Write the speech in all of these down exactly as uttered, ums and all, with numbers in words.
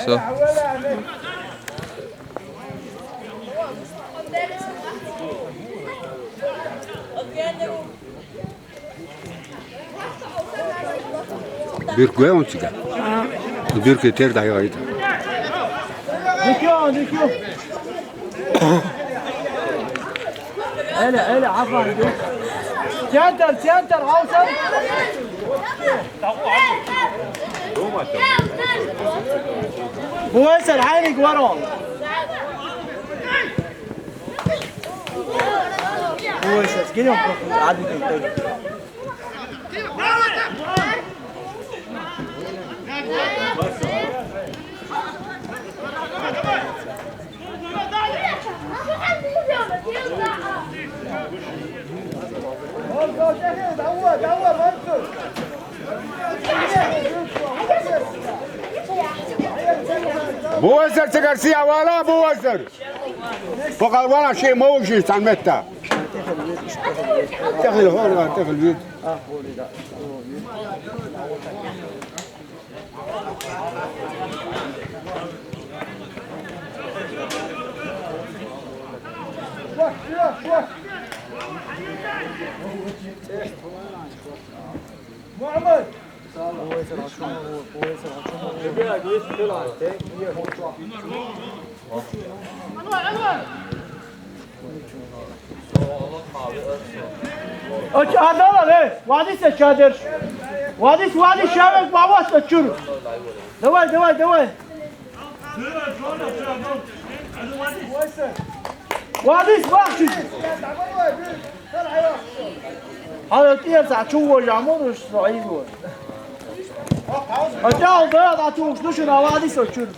So. Бирк гү он чига? Бирк тер дайга ида. Дикё, дикё. Эли, эли, афан. Центр, центр, алсан. Буэсер, хайрик варон. Буэсер, гелём, админ. Буэсер, цигарси авала, буэсер. Покалвана ши мовжи санметта. Тахил хор, тахил вид. Мухаммад! Ач, адала, э, вадис э чадер. Вадис, вадис, шавек, бавас э чур. Давай, давай, давай. Вадис, вахши. Ҳала тиер са чу во жамон уш сои во. Ача, алда, да чу уш душ на вадис э чур.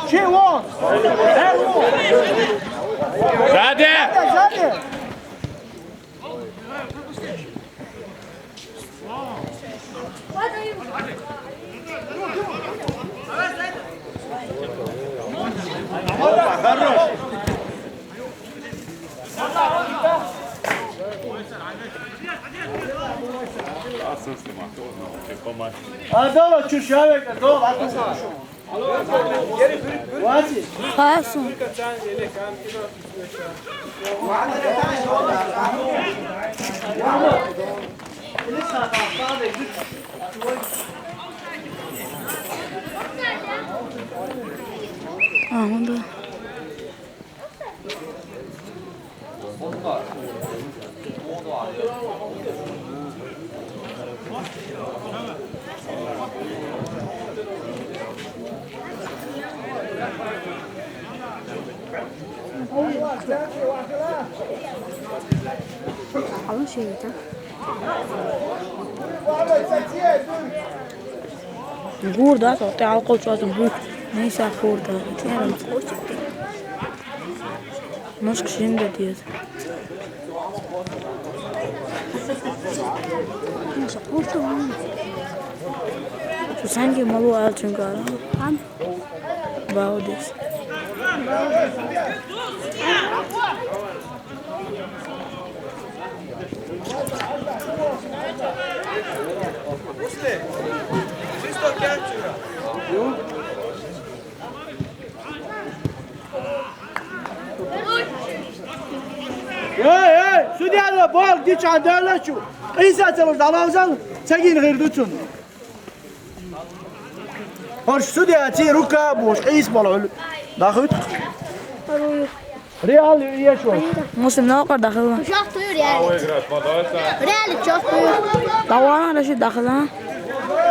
Чего? Сзади! Сзади! Адала чу шавек, адала ату. Васи. Хасу. Аҳунда. Алан шерита. Гур да, то, те алкол чуаз гур. Нейса хурда. Те алан. Мышк шинда диет. Сусанги малу алчунгара. Ан? Баудис. Эй, эй, судья, бал, дичан, дала чу. Иса, целу, дала, узал, цагин, гирдуцун. Хош, судья, ци рука, буш, ис, бал, дахут. Реал, еш, хош. Муслим, на, окар, дахыл. Реал, чёрт, реал. Давай, Рашид, дахыл, а?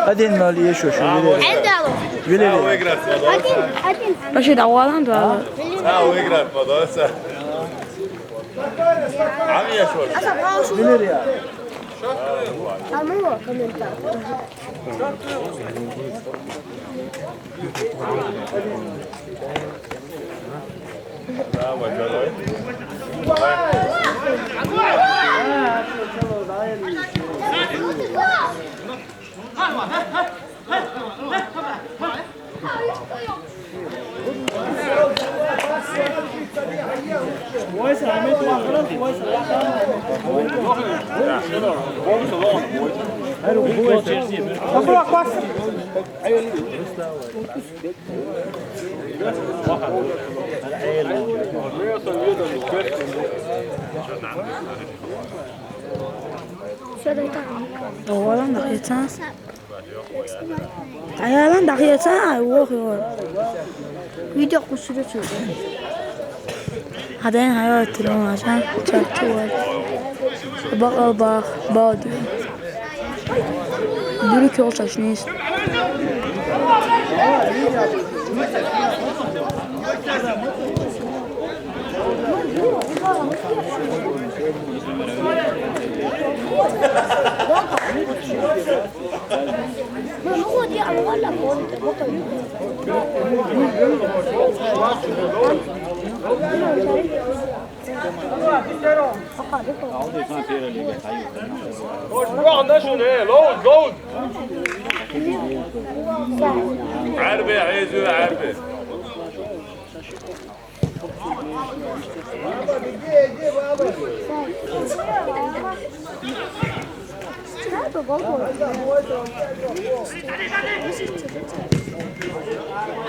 Один ноль, еш, хош, виле. Эндало. Виле, виле. Один, один. Рашид, авалан, да. А, выиграть, подавайся. Ам еш, хош. Виле, реал. А ну, комментарий. Oğlan da geçen. Ayağdan daha geçen ay, yok, yok. Video kusuru çünkü. Hadi hayal ettim ama sen çaktı var. Bak, bak, bak diyor. Biri ki olsa şimdi. Load, load. Harbi, Ezu, harbi.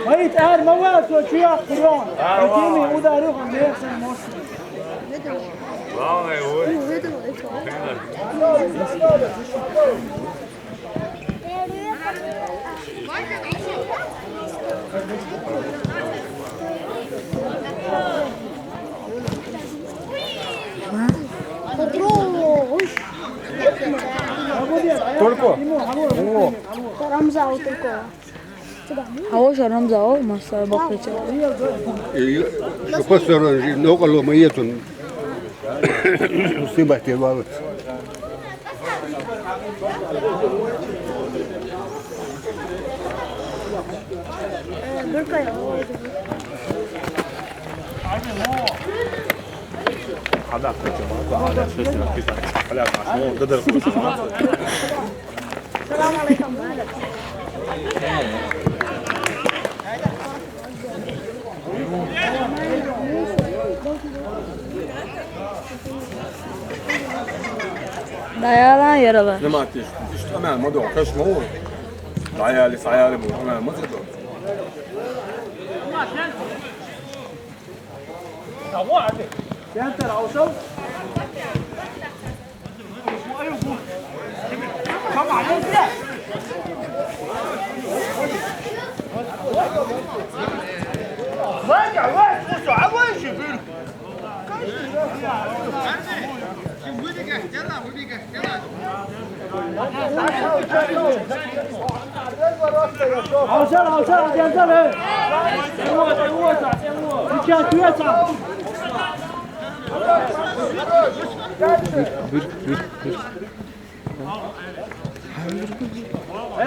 Hayır, eğer mavası şu yaptırıyor. Hakimi udarı hamle sen mostra. Только? О. Рамза только. А вот Рамза, о, маса бакрича. И, и, и, по стороне, ну, коло моей тут. Снимать не могу. Dayalan yere bak. Nima etish? Ishda amal mado, kashmo. Dayali, sayali bu, amal mado. Center, also. Avşar, avşar, avşar, avşar, he. Uça, uça, uça.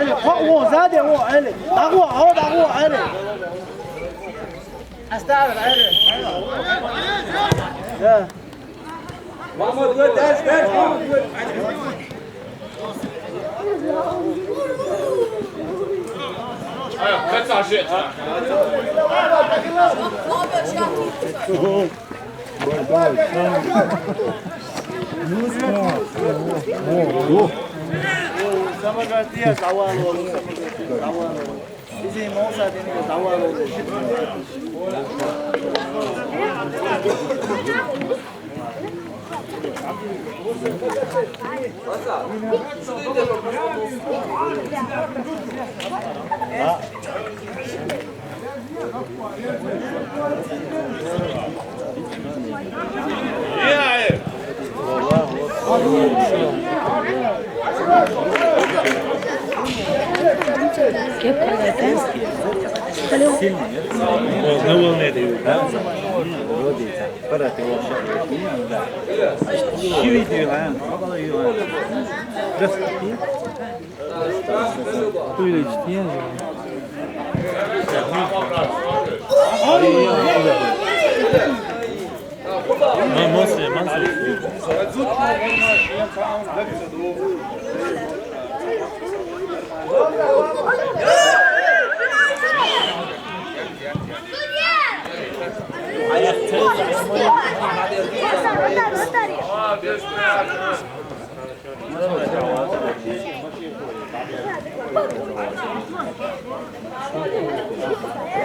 Eli, o, o, zade, o, eli. Dagu, o, dagu, eli. Astağfir, eli. Ya. Mahmut, gör, ters, ters, Mahmut, gör. Ayak, kaç aşağı? Sильный, нет? О, на волне дают, да? Вроде так. Пора ты его шаг. Щиви дают, а? Пора дают, а? Раз. Пылечки. Масло, масло.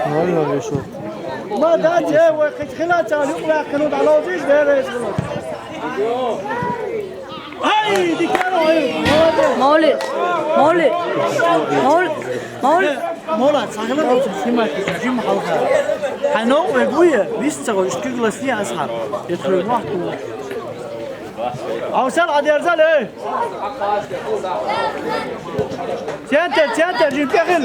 Ноль ноль решил. ما دات يا وقت خلال تالي ولا كانوا على وزيز ده رئيس. هاي دي كانوا هاي. Молодец. Молодец. Молодец. Молодец. Молодец. Сагла шима шима халха. Хано вегуя вист саго иштки гласни асхар. Ятхой вахту. Авсал адерзал э. Центр, центр, жинкахил.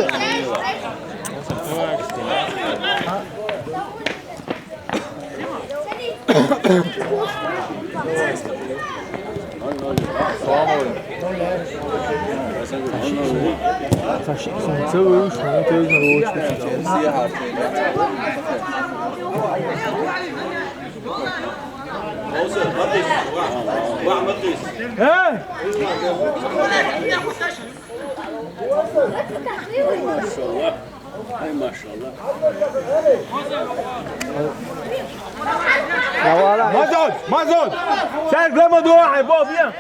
Эй! Ай, машалла. Мазон, Мазон! Сэр, глэма дуа, ай, бо, бия!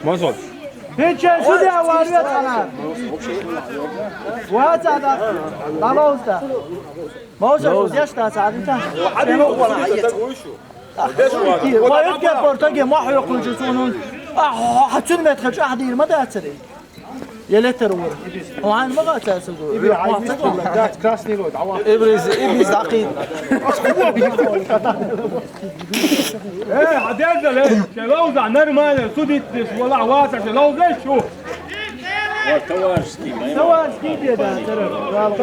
Мазон. Печен судья варвет ана. Ваца да. Пожалуйста. Моза, судья, что садится. Ваидка портаге маху кунчу сунун. А, хатун мет хач ахдир ма дацри. Елетер ур. Ван ма гаца сузу. Иби айбис кулла, дат красный род, ава. Ибриз, ибриз дакид. Э, хадерда ле. Шелоуза нормально, судит диш, вала васа, шелоуза шу. Вот товарищеский, мои. Товарищеский, да, да, да.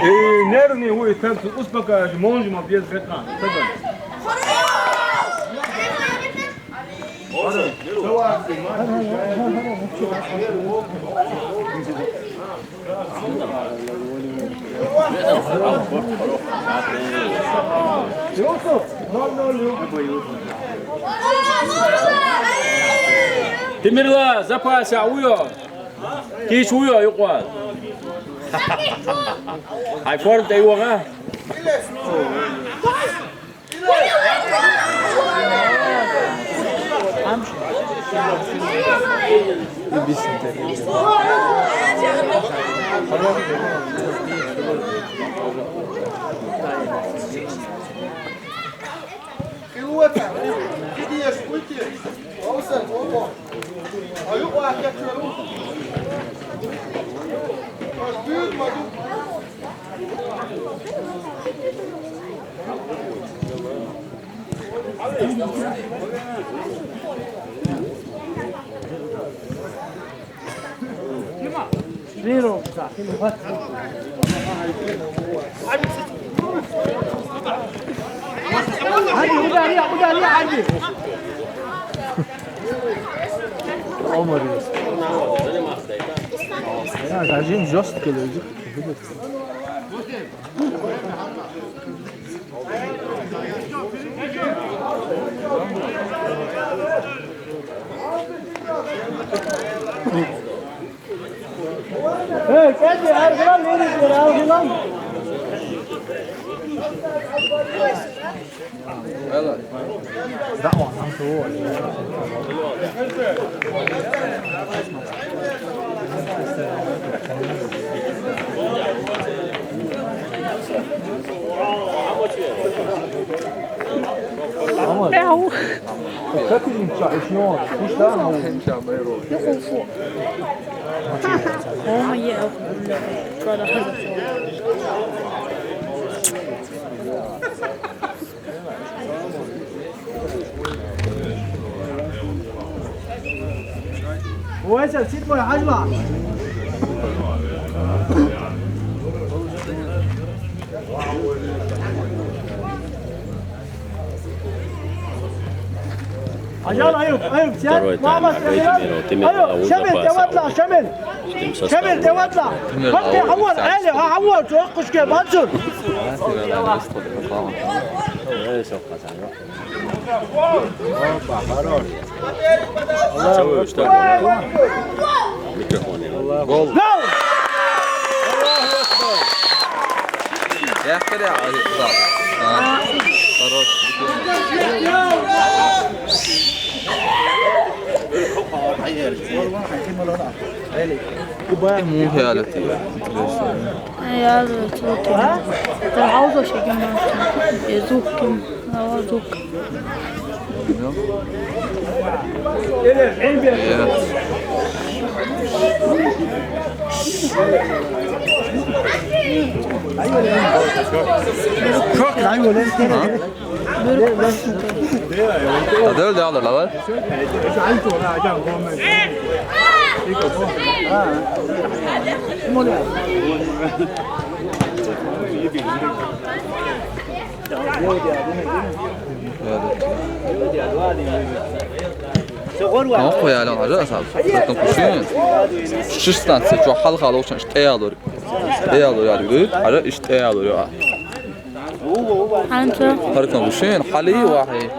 Э, нервный, ой, так, успокаивайся, можем без ветра. Тимирла, запаса, уё. Киш уё, юкъвал. Ай, форма-то его, а? عمر يا اسطى. لا، عايزين جاست كده، يجيب كده. Эй, кстати, аргылам, аргылам. Ау. Как ты не чаешь, но? Ты что, ну? Вася, сидь, мой, хажма. Второй тайм. Айбек Тимиров, Тимир Ауз запас. Шамил, девятла, Шамил. Шамил, девятла. Хатта Хавар, Али, Хавар, чоқ кушке, Мансур. Опа, хорош. Микрофон. Гол. Яхкаря, да. А, хорош. Ему реально интересно. Я тут. Рауза шегеман. Зукким. Лава зук. Çok. Adel de alır la var. Ах, я лан ажа саб. Потом пушин. Шестнадцать, чё, хал-хал, очень, что я лор. Я лор, я лор. Ажа, что я лор, я. Анча. Харкам шин, хали вахи.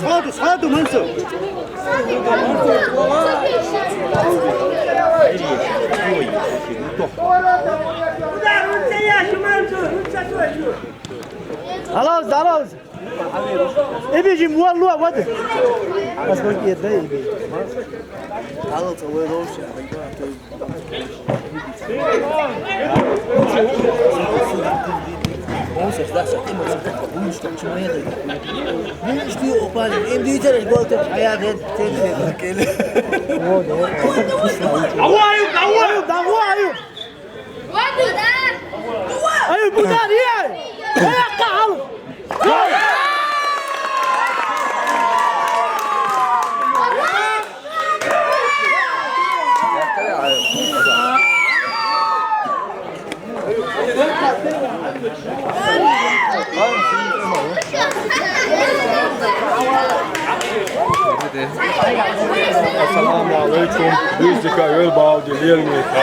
Сходу, сходу, Мансур. Алло, здорово. Эбежим, валлу, вот. Поскольку это, эбежим. Давай, давай, давай! Ай, будар, ей! Ай, акка, ал! Ассаламу алейкум. Дуьззика, йоьл баьлда лелника.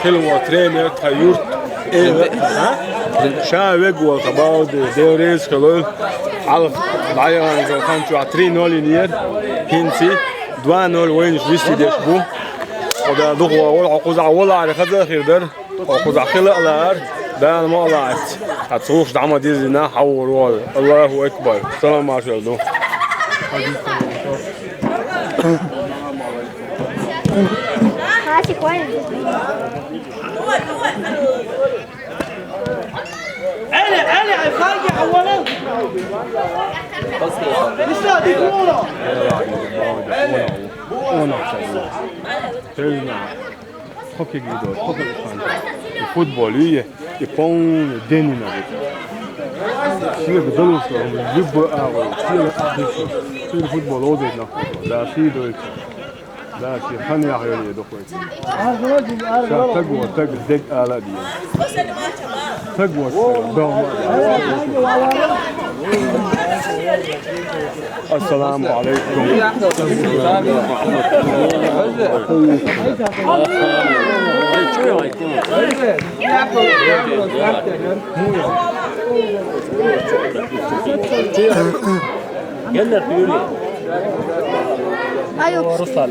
Хило тренер, тха юрт. Э, а? Ша вег волу тха баьлда, Дела реза хилойла. Хьалха дӀаяханчу хан чохь три ноль йинера, хӀинца два ноль вайнаш вистидеш бу. Хьо да духо волу, хьо кхузахь волахьара хаза а хир дара. Хьо кхузахь хила а лаара, Дала ма а лаьцна. Хьан цхьа гӀуллакхаш дӀа ма дирзина, хьан вора вогӀу. Аллаху акбар. Салам маршалла ду. Хоккей гидо, хоккей хан. И футбол, и, и полный день надо. Все к дорослым, любой агой, все отлично. Все футбол, вот это. Да, все дойти. Да, все хан я говорю, дохуй. Ша таг ва, таг дег ала диен. Таг ва, дома. Ассаламу алейкум. Геннер Юрий. Аю. Руслан.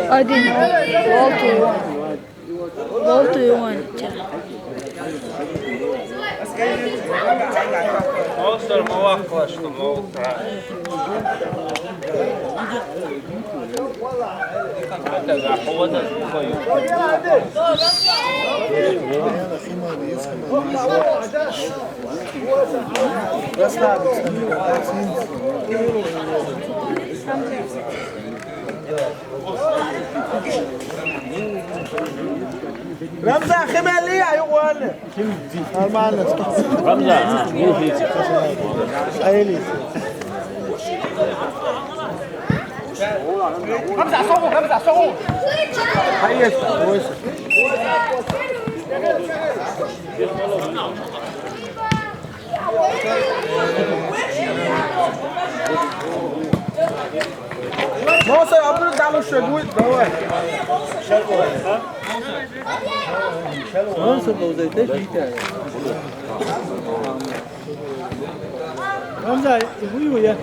Один. Волту. Волту. Монстр, молох класс, что молох. Рамзан, химелли я, югуан. Нормально. Рамзан, а, ну, видите. Айлис. Рамзан, согу, Рамзан, согу. Хайес, ойс. Моса, абру далу шагуй, давай. Моса, давай, давай. Рамзан, и вы, и я.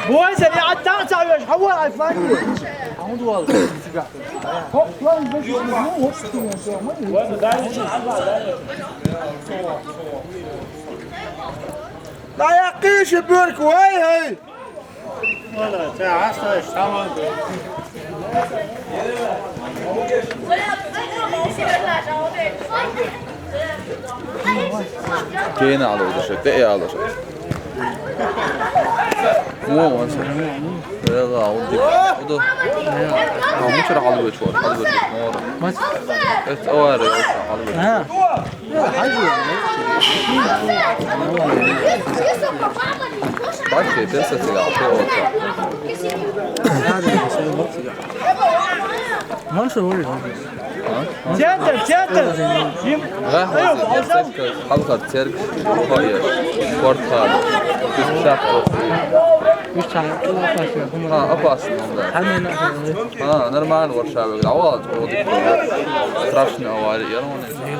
Бу ойса, я аттан савеш, хавар айфлан. Амуд вал. Хоп, план, хоп, план. Даяккы шибюрк, ой, ой. Кена алыш, те алыш. О, ванса. Эла, уди, уди. А мучра алвеч вар, алвеч вар. Мас? Эт авар, алвеч. А. Бачи, пенсия тига, пе ота. Ман шо вори. А? Центр, центр. Га, хоза, церковь, халха церковь, хоя, спорт хал. Шахта. Виша, опасно, да. Ханена. А, нормально, Варшава. Авал, страшная авария, я не знаю.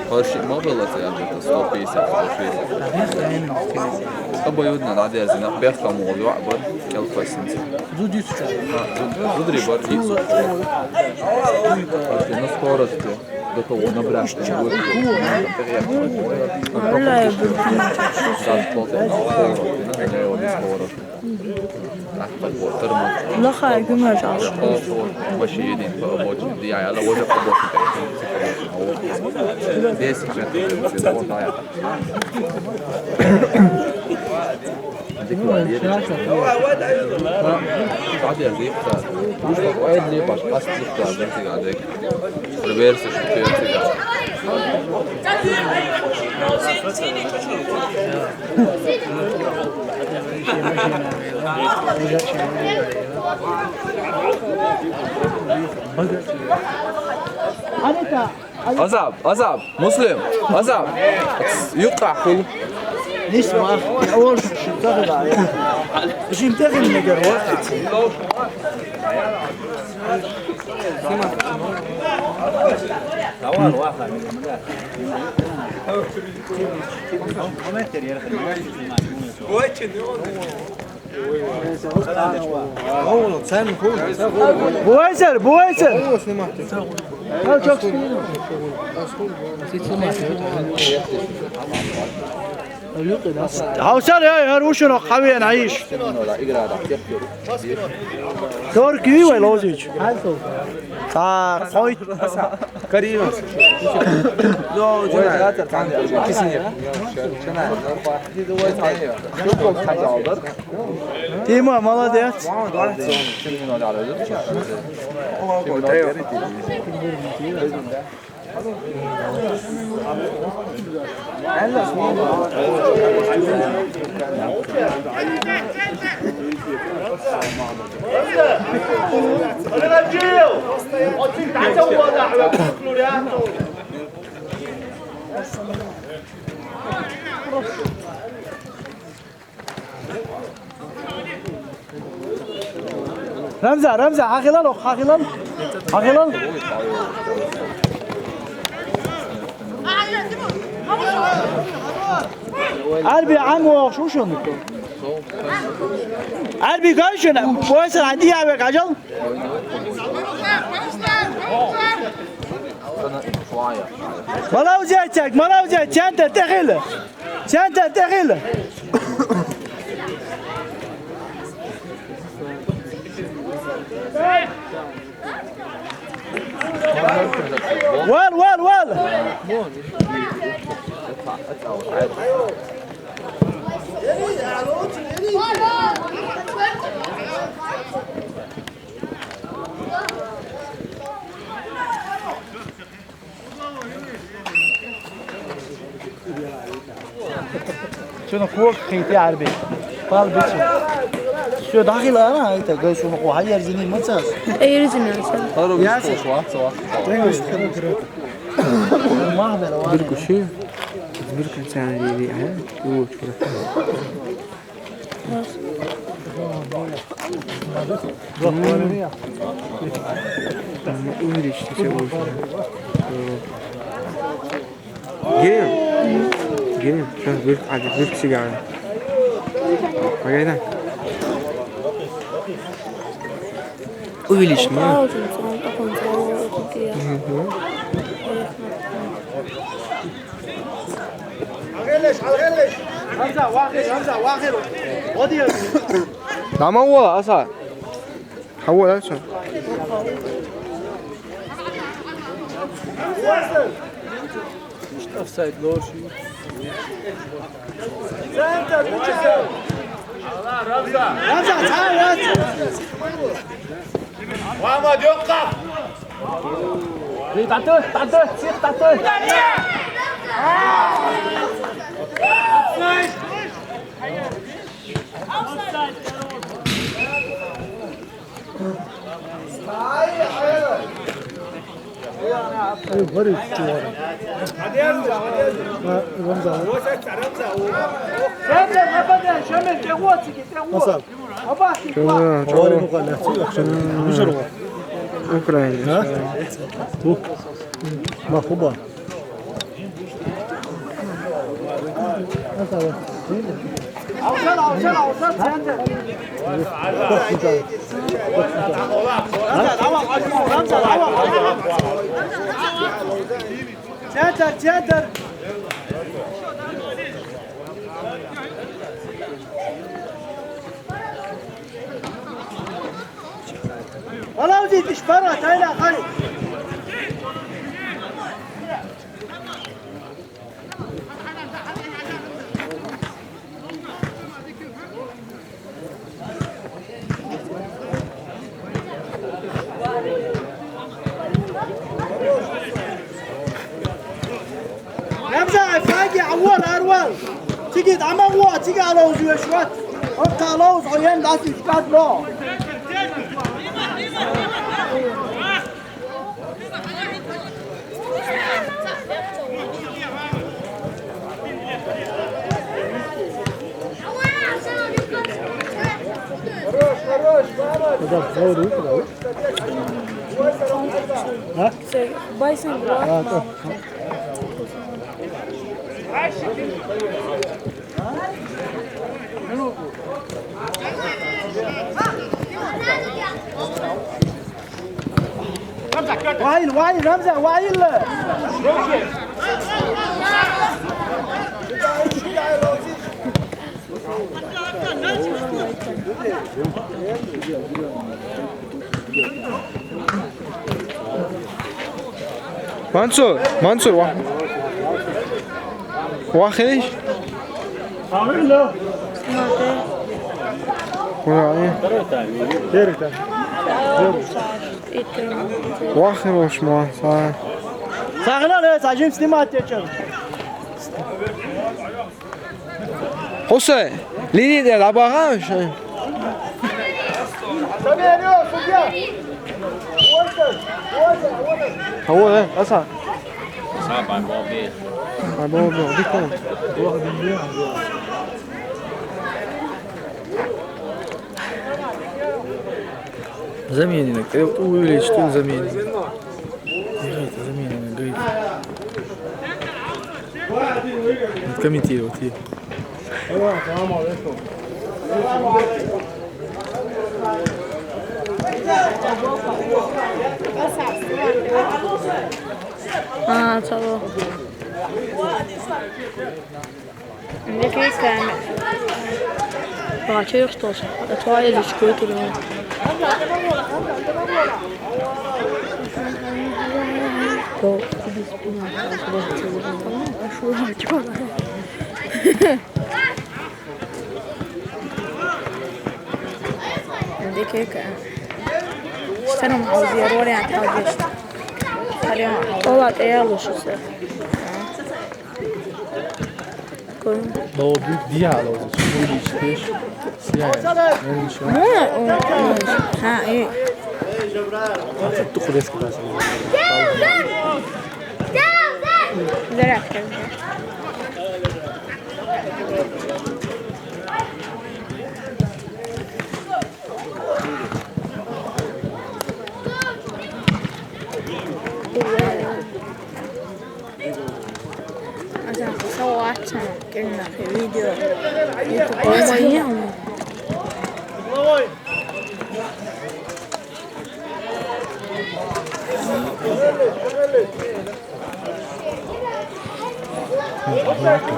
Хороший мобил, это я где-то сто пятьдесят, сто шестьдесят. Обоюдно, да, дерзина, бехкам мол, ва, бар, кел квасинца. Зудис. А, зуд-, зудри бар, и зуд. Короче, на скорости до того набрать. Валлай, я бы. Скорость. Лаха, гюмаш алыш. Машина по обочине, я, я, я, уже по обочине. Десять метров. Азаб, азаб, Муслим, азаб. Юкъа хул. Нисма, я, ол шимтагъа. Шимтагъа негер вахт. Буайсар, буайсар. Гьавсар, ай, гьар ушуна хъавиан гьайиш. Доркиви вай лозич. Та, хой. Карим. Кисинев. Дима, молодец. Рамза, Рамза, гьахилал, гьахилал. Гьахилал. Арби гӀяму шушун. Арби гайшун, бойсар гьанди яве гажал. Молодец, молодец, центр тӀехьила. Центр тӀехьила. Вал, вал, вал. Шуна кок хийти Ӏарби. Пал бицу. Всё, дахила ана, это, гай, шуна ку хаяр зини мацас. Эй, зини мацас. Яса. Махбела, Бирку ши? Бирку цан ри ри, а? Увеличьте всё больше. Гель. Гель. Сейчас будет, а, будет сигара. Погоди. Увеличь, ну. Мгм. Дама уола, аса. Хавола, аса. Офсайд лоши. Рамзан, ца, ца. Мама, дёкка. Таты, таты, сих таты. Рамзан. Рамзан. Рамзан. Украина. А? Ук. Махуба. Центр, центр. Валавзи, тишбара, тайна, хай. Рамзан, фаги, аввал, арвал. Тиги, амагъо, тиги алоуз вешват. Отта алоуз, оен дас ишкад ло. Хорош, хорош, мама. Куда? А? Байсен, а, то. Ваил, ваил, Рамзан, ваил! Мансур, Мансур, ва-, вахиш? Куда? Вахир уж ма, са. Сагна, не, сажим снимать течем. Хусе, лири де лабага ше. Хавола, аса. Са бай боби. Бай боби, дикон. Заменили, увеличь, тут заменили. Говорит, замена, говорит. Откомментировать. А, цало. Мне кажется, там. А, чё, что ж? Это твоя же школа, ты думаешь? О, тебе спина, а что, чё? Дикий ка. Что нам, Хаузия, Роля, Хаузия? Ола, я лучше всё. Кой? Но, ди-, диалог, что будешь петь? Сияет. Ну, ничего. Ну, он, он, а, и А что ты резко так? Зарядка. Asa, asa, watch, kena ke video. Itu. Oh, iya.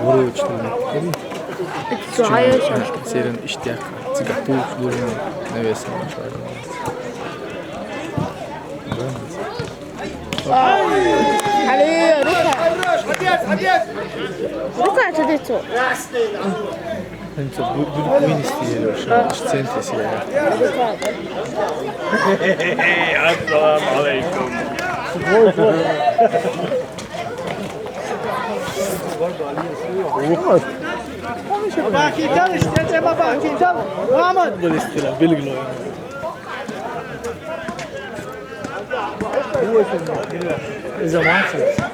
Вроде что ли? Это что, а я щас? Серен иштяк. Цыгатук, блин, навесом нашла. Али, рука. Рука, это лицо. Ханца бу-, бу-, вынести её, что аж в центре сидят. Ассаламу алейкум. Бакитал, işte, Бакитал. Мамон. Вынести, да, белгілі.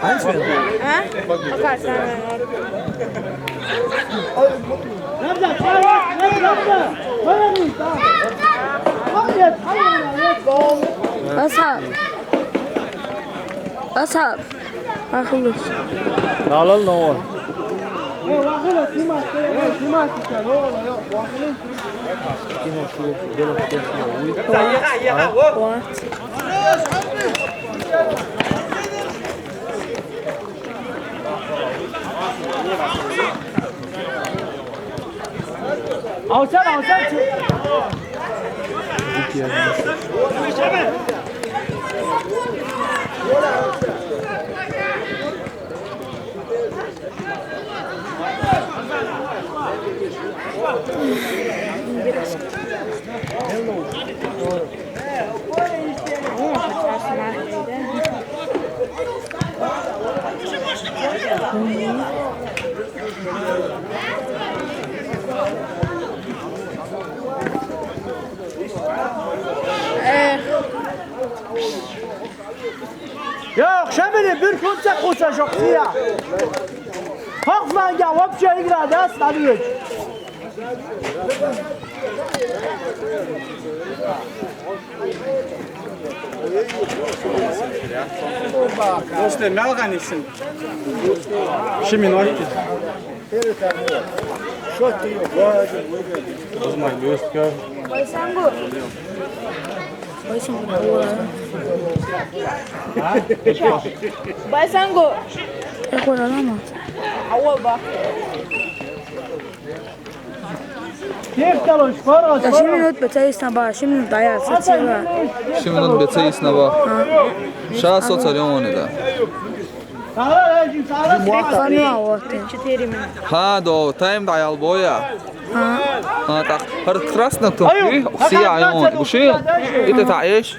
А? Пока, самое. What's up? What's up? Ахлус. Налал ново. What? Алсам, алсам. Эх. Yo'q, shamini bir ko'rsa qo'sha shoqsiya. Qoqmanga вообще игра, да, Sladovich? Do'stlar, nima qilgan ishim? Shu men aytdim. O'zim yo'q. Baysangu. Baysangu. Baysangu. Havo bak. Yer talosh, faros, Shu faros. Minut bitta esna bar, shu minut dayal, sotsial. Shu minut bitta esna bar. Ha. Sha sotsial yomon edi. Sağlar, hacım, sağlar. Bek fanı var o. Четыре минуты. Ha, do, time dayal boya. Ha. Ha, tak. Har krasno to. Ayo, siya yon. Gushin. Ite ta ish.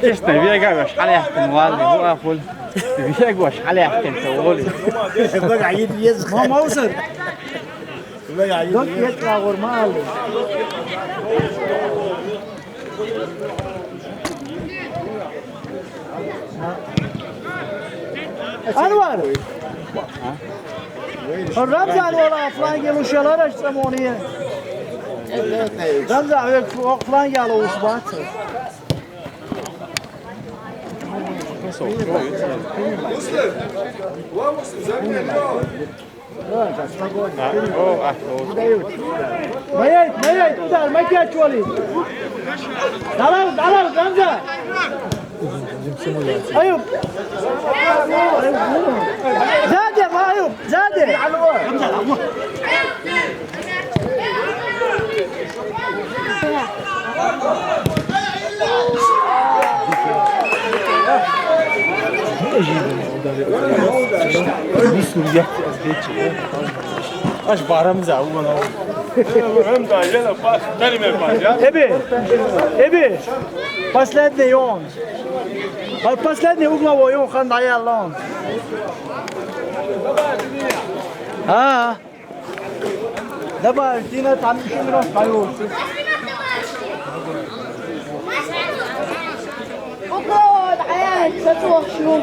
Честно, вега баш على يحكم والله هو أقول. Вега баш على يحكم تقولي. بقى عيد يزخ. ما موصل. بقى عيد يزخ. يطلع غور ما قال. Anwar. Ramzan, ola, falan gel uşalar açsam onu ya. Ramzan, öyle falan gel o uş batsın. Моет, моет, удар, макет, чуали. Давай, давай, Рамза. Аюб. Зяде, Аюб, зяде. Аж барам за, уна. Ам да, я да, па, тани ме па, я. Эби, эби, последний он. А последний угловой он хан даялон. А. Давай, Дина, там ещё раз поёшь. Укрой, ай, зацёшь, ну.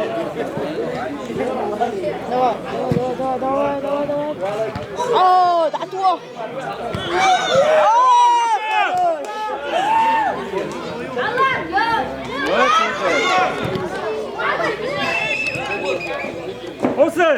Давай, давай, давай, давай, давай, давай. О, да, то. О, хорош. Осе!